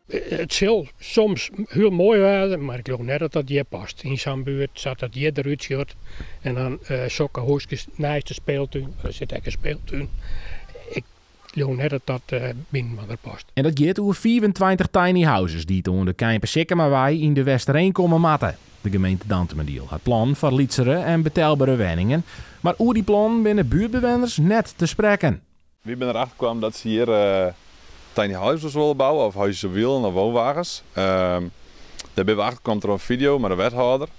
It sil soms hiel moai wêze, mar ik leau net dat dat hjir past. Yn sa'n buert sa't dat hjir derút sjocht en dan sokke húskes neist de speeltún, der sit ek in speeltún. Ik leau net dat dat byinoar past. En dat giet oer 25 tiny houses dy't oan de Keimpe Sikkemawei yn De Westereen komme moatte. De gemeente Dantumadiel hat plannen foar lytsere en betelbere wenningen, mar oer dy plannen binne buertbewenners net te sprekken. Wy binne derachter kaam dat se hjir tiny houses wolle bouwe, of huisjes op wielen of woonwagens. Dêr binne we achter kaam troch in fideo mei de wethâlder.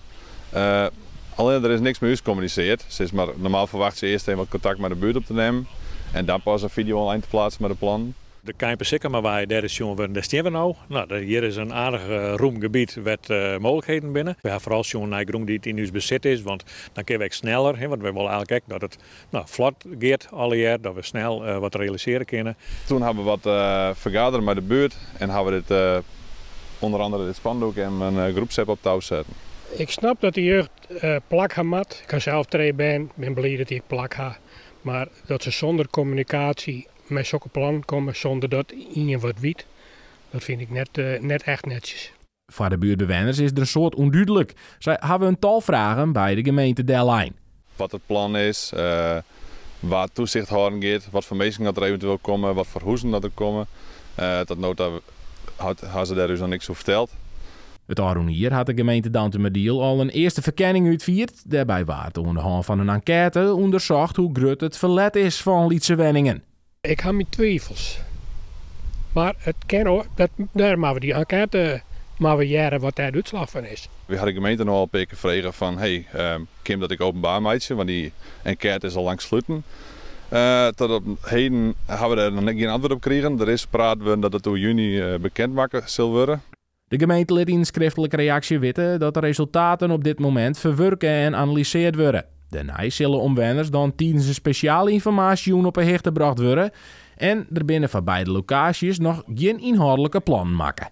Allinne der is niks mei ús kommuniseard. Sis mar, normaal ferwachtsje je earst even wat kontakt mei de buert op te nimmen en dan pas in fideo online te pleatsen mei de plannen. De Keimpe Sikkemawei, dêr is sjoen wurden, dêr stean we no. No, hjir is in aardich rûm gebiet wêr't mooglikheden binne. We ha foaral sjoen nei grûn dy't yn ús besit is, want dan kinne we ek sneller, want wy wolle eigenlik ek dat it no, flot giet allegear, dat we snel wat realisearje kinne. Toen ha we wat fergadere mei de buert en ha we dit ûnder andere dit spandoek en in groepsapp op tou setten. Ik snap dat de jeugd plak ha moat. Ik ha sels trije bern, bin bliid dat dy ek plak ha. Mar dat se sûnder kommunikaasje mei sokke plannen komme, sûnder dat ien wat wit, dat fyn ik net echt netsjes. Foar de buertbewenners is der in soad ûndúdlik. Sy hawwe in tal fragen by de gemeente dellein. Wat it plan is, wa't toesicht hâlden giet, wat foar minsken dat der eventueel komme, wat foar huzen dat der komme. Tot no ta ha se dêr ús noch niks oer ferteld. It ôfrûne jier hat de gemeente Dantumadiel al in earste ferkenning útfierd. Dêrby waard oan de hân fan in enkête ûndersocht hoe grut it ferlet is fan lytse wenningen. Ik ha myn twivels. Mar it kin, dat, dêr moatte we dy enkête moatte we hearre wat dêr de útslach fan is. Wy ha de gemeente no al in pear kear frege fan hey, kin dat ek openbaar meitsje, want dy enkête is al lang sluten. Tot op heden ha we dêr noch gjin antwurd op krigen. Der is praat wurden dat it oer juny bekend makke sil wurde. De gemeente lit yn in skriftlike reaksje witte dat de resultaten op dit momint ferwurke en analyseard wurde. Dêrnei sille omwenners dan tidens in spesjale ynformaasjejûn op 'e hichte brocht wurde en der binne foar beide lokaasjes noch gjin ynhâldlike plannen makke.